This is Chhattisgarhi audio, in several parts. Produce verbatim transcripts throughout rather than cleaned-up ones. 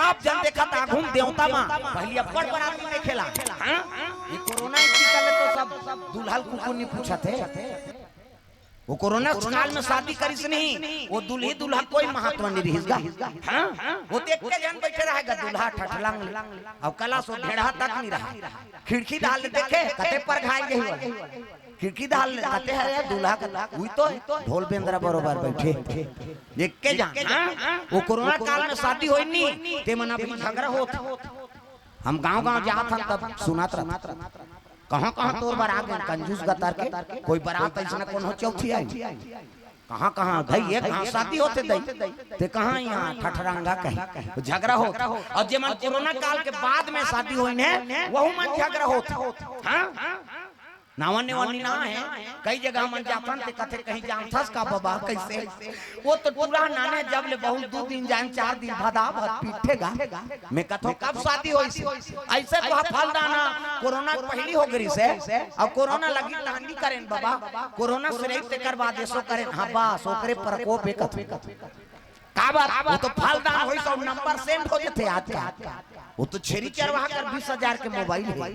सब जन देखत आघू म देवता मा, पहिली अब्बड़ बरात देखेला। हाँ? ये कोरोना के टीका ले तो सब दूल्हा ल कुकुर नहीं पूछत हे। वो कोरोना काल में शादी करिस नहीं, वो दूल्ही दूल्हा कोई महत्व नहीं रहिस गा। हाँ? वो तो एक्के जन बैठे रहे गा, दूल्हा ठठलांग ले। अउ कला सो भेड़हा तक नहीं रहा। खिड़की डाल ले देखे, कते पर घायल गई हो। खिड़की डाल ले, कते हरे दूल्हा का, उही तो ढोल बेंदरा बरोबर बैठे। एक्के जन, हाँ? वो कोरोना काल में शादी होई नहीं, ते मन अभी झगरा होत। हम गांव-गांव जात हन तब सुनत रहत। कहाँ-कहाँ तोर बर आ गे, कंजूस गतर के, कोई बरात अइसना कोनो चौथी आई। कहाँ-कहाँ भाई, एक घांव शादी होथे दई, ते कहाँ यहाँ ठठरांगा कहीं, झगरा होत। अउ जे मन कोरोना काल के बाद में शादी होई ने, वहू मन झगरा होत। हाँ? नावा नेवा नी ना हे, कई जगह मन जाथन ते कथे, "कहीं जानथस का बबा, कइसे?" वो तो टूरा नाने, जब ले बहुत दू दिन जान, चार दिन भदा भद पीठे गा। मैं कथों, "कब शादी होइस?" अइसे तो हा फलदाना कोरोना के पहिली हो गे रिहिसे, अब कोरोना लगिस तहां नी करेन बबा, कोरोना से रहिस तेकर बाद एसो करेन। हाँ बस, ओकरे प्रकोप हे कथों। काबर? वो तो फलदान होइस अउ नंबर सेंड हो जथे आजकल। वो तो छेरी चरवाहा कर बीस हजार के मोबाइल हे,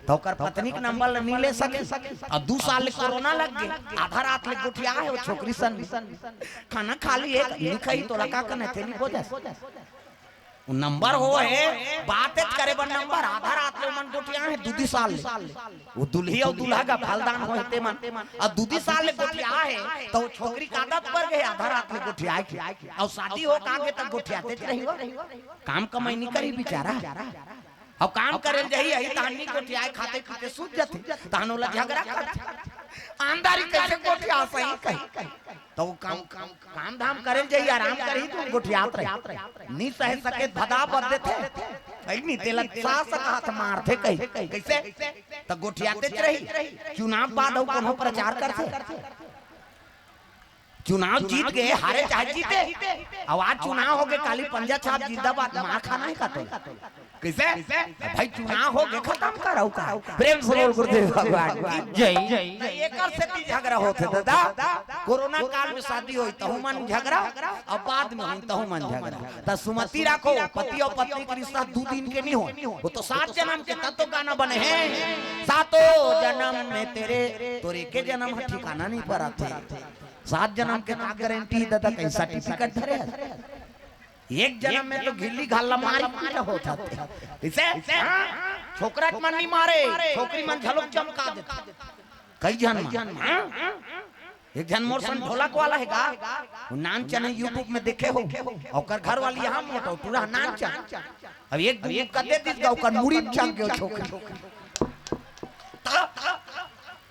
त ओकर पत्नी के नंबर ल नी ले सके। अउ दू साल ले कोरोना लग गे, आधा रात ले गोठिया हे वो छोकरी सन। खाना खा लिए, नी खाही तोला का करना हे, तेली बोझा। वो नंबर हो हे, बात करे बर नंबर, आधा रात ले ओमन गोठिया हे, दू दू साल ले। वो दुल्ही अउ दूल्हा का फलदान होय ते मन। अउ दू दू साल ले गोठिया हे, त वो छोकरी का आदत पर गे आधा रात ले गोठियाय के। अउ शादी हो का गे त गोठियातेच रही हो। काम कमाई नी करही बिचारा। अउ काम करे ल जाही, अही तहां नी गोठियाय, खाते पीते सूत जथे। तहां ओला झगरा करथे। आंधारी कइसे गोठियासही कही। त वो काम, काम काम धाम करे ल जाही, आराम करही त गोठियात रही। नी सहे सके भदा बद देथे। कहीं नी तेला सास का हाथ मारथे कहीं। कइसे? त गोठियातेच रही। चुनाव बाद अउ कोनो प्रचार करथे। चुनाव जीत गे, हारे चाहे जीते। अउ आज चुनाव हो गे, काली पंजा छाप जिंदाबाद, मार खाना हे का तोला? कइसे? भाई चुनाव हो गे, खतम कर अउ का। प्रेम से बोल गुरुदेव भगवान की जय। त एकर सेती झगरा होथे दादा। कोरोना काल में शादी होई तहू मन झगरा, अउ बाद में होई तहू मन झगरा। त सुमति राखो, पति अउ पत्नी के रिश्ता दू दिन के नी होय, वो तो सात जनम के। तब तो गाना बने हे, सातों जनम में तेरे, तोर एके जनम ह ठिकाना नी परत हे। सात जनम के का गारंटी दादा, कहीं सर्टिफिकेट धरे हस? एक जनम में तो घिल्ली घाला मारी पीटा होत हे। कइसे? हाँ? छोकरा मन नी मारे, छोकरी मन झलोक चमका देथे। कई झन मन। हाँ? एक झन मोर सन ढोलक वाला हे गा, वो नानचन हे, YouTube में देखे हो, ओकर घर वाली यहाँ मोटो, टूरा नानचन। अब एक दिन कदे दिस गा, ओकर मुड़ी में चढ़ गे छोकरी। त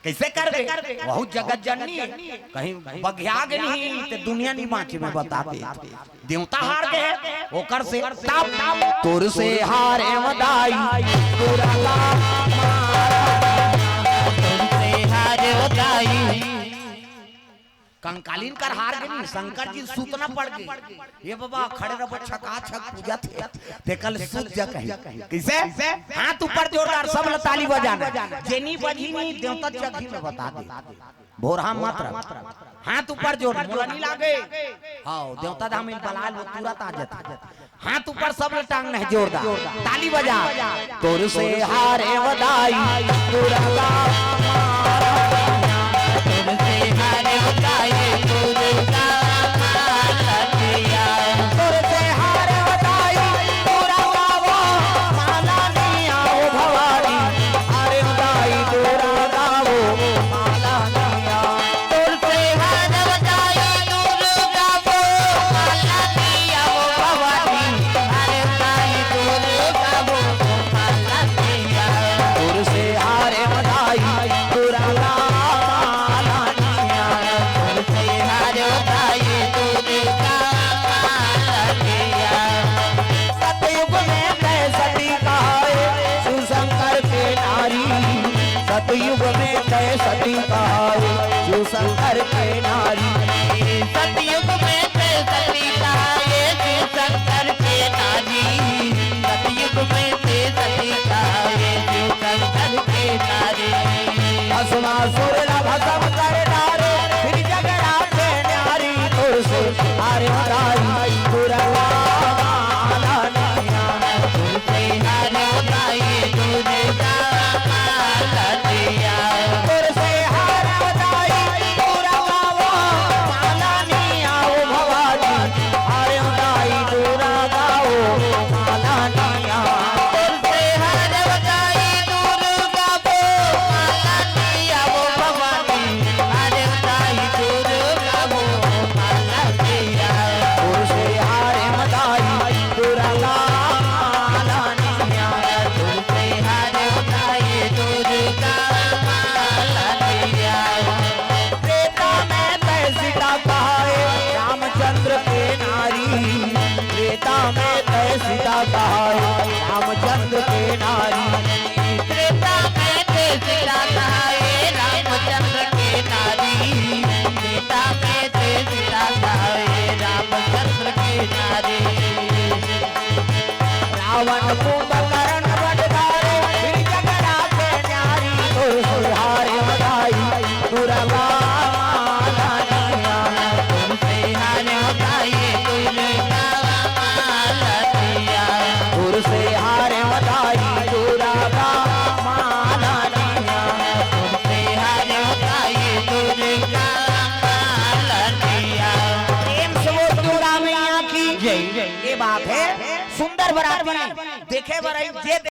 कइसे करबे? बहुत जगत जननी हे, कहीं बघिया गे नहीं, ते दुनिया नी बाँचे, मैं बता दे। देवता हार गे हे, ओकर से तब तोर से हारे मदाई, तोरा ला मारा। तोर से हारे मदाई। कंकालीन कर हार गे नहीं, शंकर जी सूतना पड़ गे। ये बाबा खड़े रहो, छका छक पूजा थे, ते कल सूत जा कहीं। कइसे? हाथ ऊपर जोरदार, सब ल ताली बजाना। जेनी बजी नहीं, देवता जगही में बता दे। भोरहा मत रह। हाथ ऊपर जोर, मोला नी लागे। हाँ, देवता धाम में बलाल वो तुरंत आ जाता। हाथ ऊपर सब ल टांग नहीं जोरदार। ताली बजा। तोर से हारे वदाई, तोरा ला मारा। तोर से हारे वदाई, तोरा ला मारा। तोर से हारे वदाई, तोरा ला वो माला नहीं आओ भवानी। हारे वदाई, तोरा ला वो माला नहीं आओ। तोर से हारे वदाई, तोरा ला वो माला नहीं आओ भवानी। हारे ताई तोर गावो माला दिया। तोर से हारे बधाई, तोरा ला माला दिया। तोर से हारे बधाई, तोर गा माला दिया। सतयुग में तय सती कहाए, शिव शंकर के नारी। सतयुग में तय सती कहाए, शिव शंकर के नारी। सतयुग में तय सती कहाए, शिव शंकर के नारी। सतयुग में तय सती कहाए, शिव शंकर के नारी। भस्मासुर ला भस्म कर डारे, फिर जगरा के नारी। तोर से हारे बधाई, तोरा ला माला दिया। कहाए रामचंद्र के नारी। त्रेता में ते सीता कहाए रामचंद्र के नारी। त्रेता में ते सीता कहाए रामचंद्र के नारी। रावण कुंभकर्ण बध धारे, फिर जगरा के न्यारी। तुर से हारे बधाई दुर्गा मालनिया। तुर से हारे बधाई दुर्गा मालनिया। तुर से हारे बधाई दुर्गा मालनिया। तुर से हारे बधाई दुर्गा मालनिया। प्रेम से बोल दुर्गा मैया की जय। ये बात है, सुंदर बराती देखे बर आई, जे